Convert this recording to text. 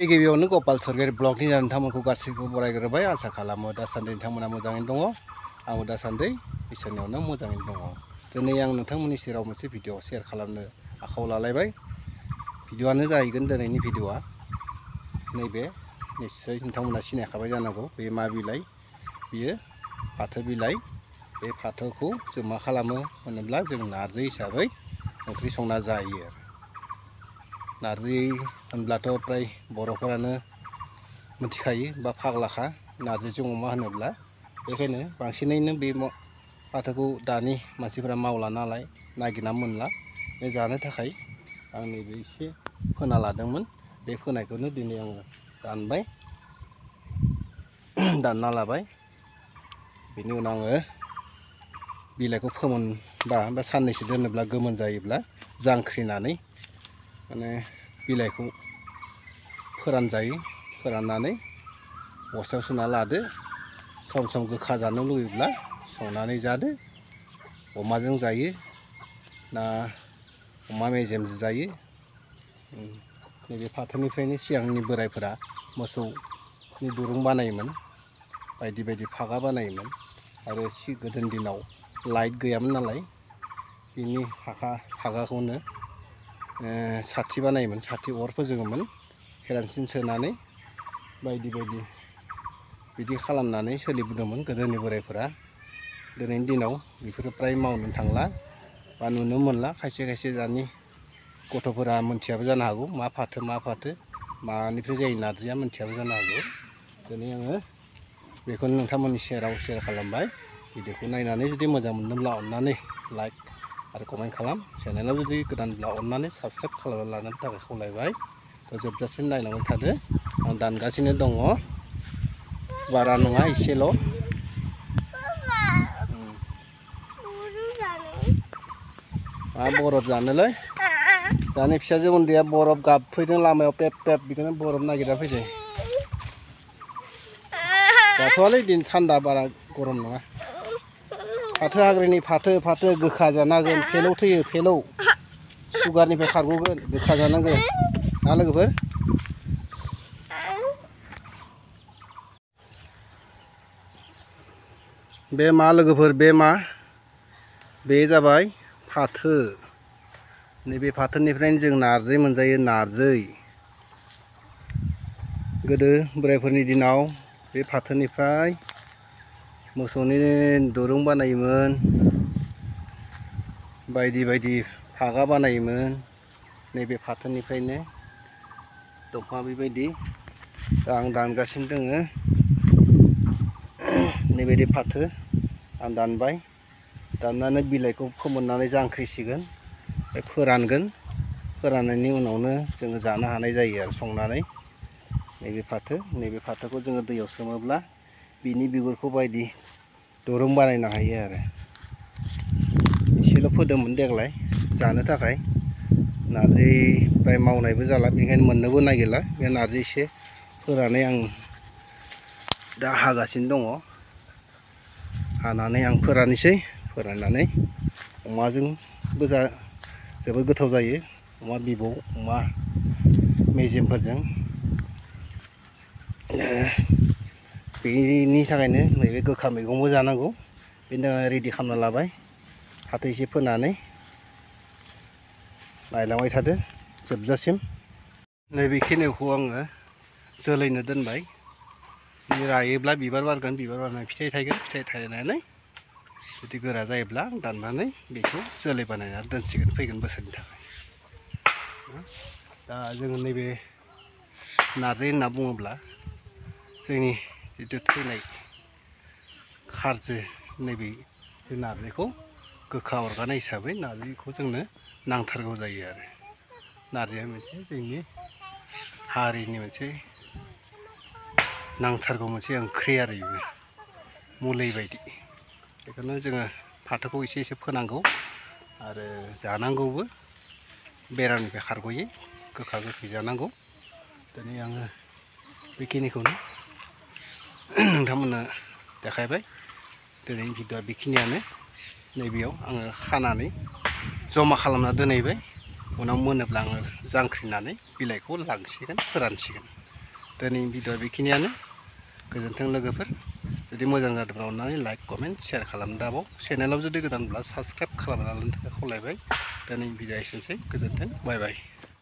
गिबियावनो गपाल सरगयारि ब्लगनि नोंथांमोनखौ गासैखौबो बरायग्रोबाय आसा खालामो दासान्दि नोंथांमोना मोजाङैनो दङ आंबो दासान्दि इसोरनियावनो मोजाङैनो दङ। दिनै आं नोंथांमोननि सेराव मोनसे भिडिअ शेयार खालामनो आखायाव लालायबाय। भिडिअआनो जाहैगोन दिनैनि भिडिअआ नैबे निस्सय नोंथांमोना सिनायखाबाय जानांगौ बे मा बिलाइ बियो फाथो बिलाइ। बे फाथोखौ जों मा खालामो होनोब्ला जों नारजि हिसाबै ओंख्रि संना जायो। नारजि होनब्लाथ' फ्राय बर'फोरानो मिथिखायो बा फाग्लाखा नारजिजों अमा होनोब्ला, बेखायनो बांसिनैनो बे फाथोखौ दानि मानसिफोरा मावला नालाय नागिरना मोनला। बे जानो थाखाय आं नैबे एसे फोना लादोंमोन। बे फोनायखौनो दिनै आङो दानबाय, दानना लाबाय। बेनि उनाव आङो बिलाइखौ फोमोनबा बा साननैसो दोनोब्ला गोमोन जायोब्ला जांख्रिनानै माने बिलाइखौ फोरानजायो। फोराननानै बस्थायाव सोना लादो। सम सम गोखा जानो लुबैब्ला संनानै जादो। अमाजों जायो ना अमा मेजेमजों जायो। नैबे फाथोनिफ्रायनो सिगांनि बोराइफोरा मोसौनि दुरुं बानायोमोन, बायदि बायदि फागा बानायोमोन। आरो गोदोनि दिनाव लाइट गैयामोन नालाय बिनि फागाखौनो साथि बानायोमोन, साथि अर फोजोङोमोन केरासिन सोनानै। बायदि बायदि बिदि खालामनानै सोलिबोदोंमोन गोदोनि बोराइफोरा। दिनैनि दिनाव बेफोरो फ्राय मावनो थांला बा नुनो मोनला। खायसे खायसे दानि गथ'फोरा मोनथियाबो जानो हागौ मा फाथो मानिफ्राय जायो नारजिया, मोनथियाबो जानो हागौ। दिनै आङो बेखौनो नोंथांमोननि सेराव शेयार खालामबाय। भिडिअखौ नायनानै जुदि मोजां मोनदोंब्ला अननानै लाइक आरो कमेन्ट खालाम। चेनेलाव जुदि गोदानब्ला अननानै साबस्क्राइब खालामना लानो थाखाय खावलायबाय। जोबजासिम नायलांबाय थादो। आं दानगासिनो दङ, बारा नङा एसेल'। मा बरफ जानोलै? दानि फिसाजो उन्दैया बरफ गाबफैदों लामायाव पेप पेप, बेखौनो बरफ नागिरना फैदों। जाथ'वालै दिन थान्दा, बारा गरम नङा। फाथो हाग्रानि फाथो गोखा जानांगोन। फेलौ थैयो, फेलौ सुगारनिफ्राय खारग'गोन। गोखा जानांगोन ना लोगोफोर? बे मा लोगोफोर, बे मा? बे जाबाय फाथो। नैबे फाथोनिफ्रायनो जों नारजि मोनजायो, नारजि। गोदो बोराइफोरनि दिनाव बे फाथोनिफ्राय मोसौनि दुरुं बानायोमोन, बायदि बायदि फागा बानायोमोन नैबे फाथोनिफ्रायनो। दंफाङा बेबायदि। दा आं दानगासिनो दोङो नैबायदि फाथो। आं दानबाय, दाननानै बिलाइखौ फोमोननानै जांख्रिसिगोन, फोरानगोन। फोराननायनि उनावनो जोङो जानो हानाय जायो आरो संनानै। नैबे फाथोखौ जोङो दैयाव सोमोब्ला बिनि बिगुरखौ बायदि दुरुं बानायनो हायो आरो। एसेल' फोदोंमोन देग्लाय जानो थाखाय। नारजि फ्राय मावनायबो जाला, बेनिखायनो मोननोबो नागिरला। बे नारजि एसे फोनानै आं दा हागासिनो दङ। हानानै आं फोराननोसै। फोराननानै अमाजोंबो जोबोद गोथाव जायो। अमा बिबौ, अमा मेजेमफोरजों। बेनि थाखायनो नैबे गोखा मैगंबो जानांगौ। बेनि थाखाय रेडि खालामना लाबाय। फाथो एसे फोनानै नायलांबाय थादो जोबजासिम। नैबेखिनिखौ आङो जोलैनो दोनबाय। बे रायोब्ला बिबार बारगोन, बिबार बारनानै फिथाइ थायगोन। फिथाइ थायनानै जुदि गोरा जायोब्ला दाननानै बेखौ जोलै बानायनानै दोनसिगोन फैगोन बोसोरनि थाखाय। दा जोङो नैबे नारजि होनना बुङोब्ला जोंनि जिथु थैनाय खारजो, नैबे नारजिखौ गोखा अरगानाय हिसाबै नारजिखौ जोंनो नांथारगौ जायो आरो। नारजिया मोनसे जोंनि हारिनि मोनसे नांथारगौ मोनसे ओंख्रि आरो बेबो मुलि बायदि। बेखौनो जोङो फाथोखौ एसे एसे फोनांगौ आरो जानांगौबो। बेरामनिफ्राय खारग'यो, गोखा गोखै जानांगौ। दिनै आङो बेखिनिखौनो नोंथांमोननो देखायबाय। दिनैनि भिडिअआ बेखिनियानो। नैबेयाव आङो खानानै जमा खालामना दोनहैबाय। उनाव मोनोब्ला आङो जांख्रिनानै बिलाइखौ लांसिगोन, फोरानसिगोन। दिनैनि भिडिअ बेखिनियानो गोजोन्थों लोगोफोर जुदि मोजां जादोंब्ला अननानै लाइक कमेन्ट शेयार खालाम दाबाव चेनेलाव जुदि गोदानब्ला साबस्क्राइब खालामना लानो थाखाय खावलायबाय दिनैनि भिडिअ एसेनोसै गोजोन्थों बाय बाय।